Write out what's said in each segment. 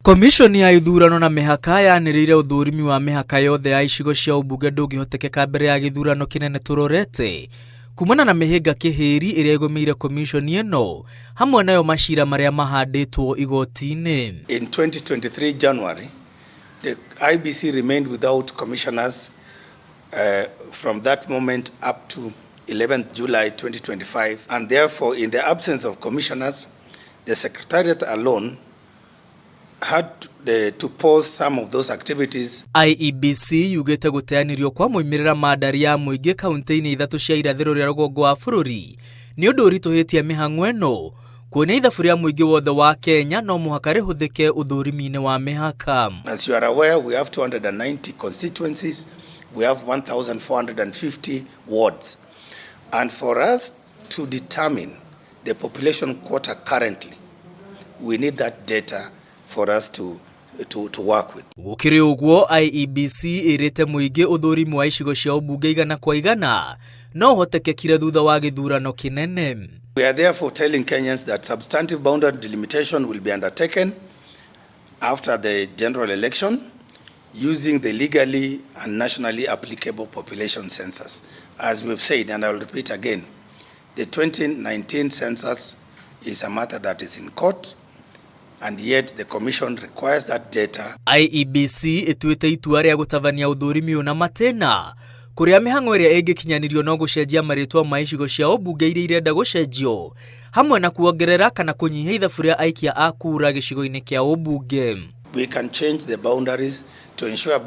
Komishoni ya ithurano na mĩhaka yanĩrĩire ũthũrimi wa mĩhaka yothe ya icigo cia ũmbunge ndũngĩhotekeka mbere ya gĩthurano kĩnene tũrorete kumana na mĩhĩnga kĩhĩri ĩrĩa ĩgũmĩire komishoni ĩno hamwe nayo macira marĩa mahandĩtwo igoti-inĩ. In 2023 January, the IEBC remained without commissioners from that moment up to 11th July 2025, and therefore, in the absence of commissioners, the Secretariat alone had to pause some of those activities. IEBC yugĩte gũteanĩrio kwa moimĩrĩra ma ndari ya mũingĩ kaunti-inĩ ithatũ cia irathĩro rĩa rũgongo wa bũrũri nĩ ũndũ ũritũhĩtie mĩhang'o ĩno, kuonia ithabu rĩa mũingĩ wothe wa Kenya no mũhaka rĩhũthĩke ũthũrimi-inĩ wa mĩhaka. As you are aware, we have 290 constituencies, we have 1,450 wards. And for us to determine the population quota currently, we need that data for us to work with. Gũkĩrĩ ũguo, IEBC ĩrĩte mũingĩ ũthũrimi wa icigo cia ũmbunge 100% no ũhotekekire thutha wa gĩthurano kĩnene. We are therefore telling Kenyans that substantive boundary delimitation will be undertaken after the general election using the legally and nationally applicable population census. As we've said, and I will repeat again, the 2019 census is a matter that is in court, and yet the Commission requires that data. IEBC ĩtuĩte itua rĩa gũtabania ũthũrimi ũyũ na matĩna kũrĩa mĩhang'o ĩrĩa ĩngĩkinyanĩrio no gũcenjia marĩtwa ma icigo cia ũmbunge iria irenda gũcenjio hamwe na kuongerera kana kũnyihia ithabu rĩa aikia a kura gĩcigo-inĩ kĩa ũmbunge. We can change the boundaries to ensure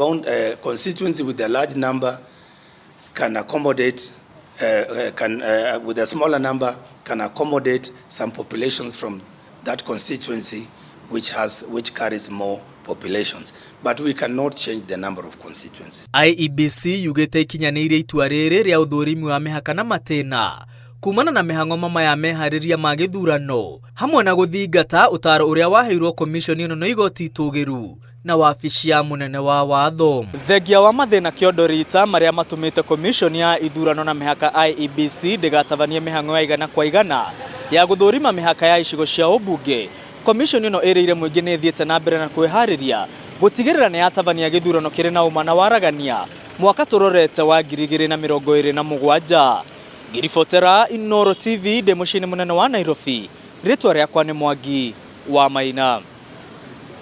constituency with a large number can accommodate, can, with a smaller number can accommodate some populations from that constituency which carries more populations. But we cannot change the number of constituencies. IEBC yugĩte ikinyanĩirie itua rĩrĩ rĩa ũthũrimi wa mĩhaka na matĩna kumana na mĩhang'o mama ya meharĩria ma gĩthurano hamwe na gũthingata ũtaro ũrĩa waheirwo komishoni ĩno nĩ igoti itũgĩru na wabici ya mũnene wa watho. Thengia wa mathĩna kĩondo rita marĩa matũmĩte komishoni ya ithurano na mĩhaka IEBC ndĩgatabanie mĩhang'o ya 100% ya gũthũrima mĩhaka ya icigo cia ũmbunge, komishoni ĩno ĩrĩire mũingĩ nĩ ĩthiĩte na mbere na kwĩharĩria gũtigĩrĩra nĩ yatabania gĩthurano kĩrĩ na ũma na waragania mwaka tũrorete wa 2027. Ngĩribotera Inooro TV ndĩ mũciĩ-inĩ mũnene wa Nairobi, rĩtwa rĩakwa nĩ Mwangi wa Maina.